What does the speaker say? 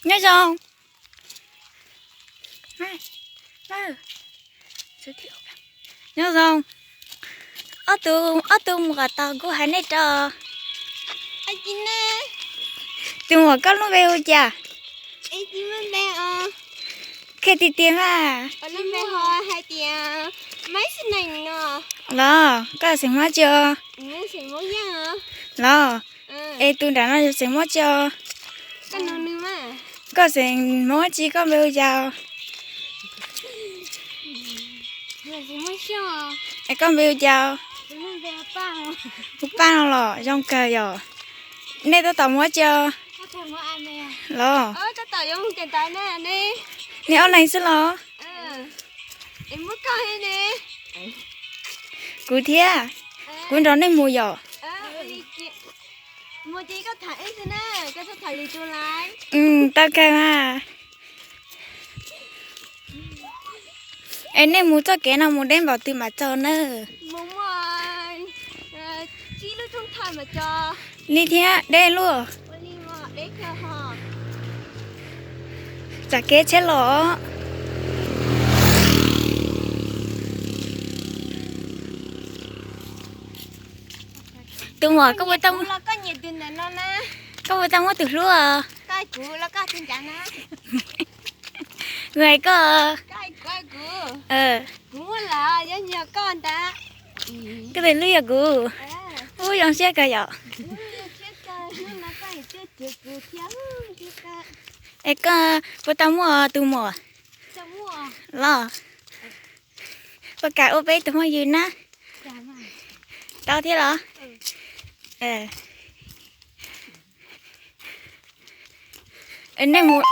Nyob zoo. Nyob zoo. Ob tug, ob tug muam tos kuv hais nej tso. Tus muam koj lub npe hu cas? Qhia tiag tiag mas. Los, koj xeem Hmoob tsi os? Los, es tus nram no yog xeem Hmoob tsi os? Koj xeem Hmoob tsi, koj npe hu cas? Es koj npe hu cas? Hu Paj no los zoo kawg yom. Nej tab tom mus ua tsi os? Los, nej ob leeg xwb los? Kuv thiab, kuv nrog nej mus yom. Tau kawg mas. Es nej mus txoj kev no mus deb npaum twg mam txog na? Li thiab, deb luaj. Tsam kev tsheb los. Tus muam, koj puas tau muaj tus hlub? Nws hais koj. Koj tus hlub yog kuv. Ub, zoo siab kawg yom. Es koj puas tau muaj tus muam los? Puas kam ua peb tus phooj ywg na? Tau thiab los? Nej mus,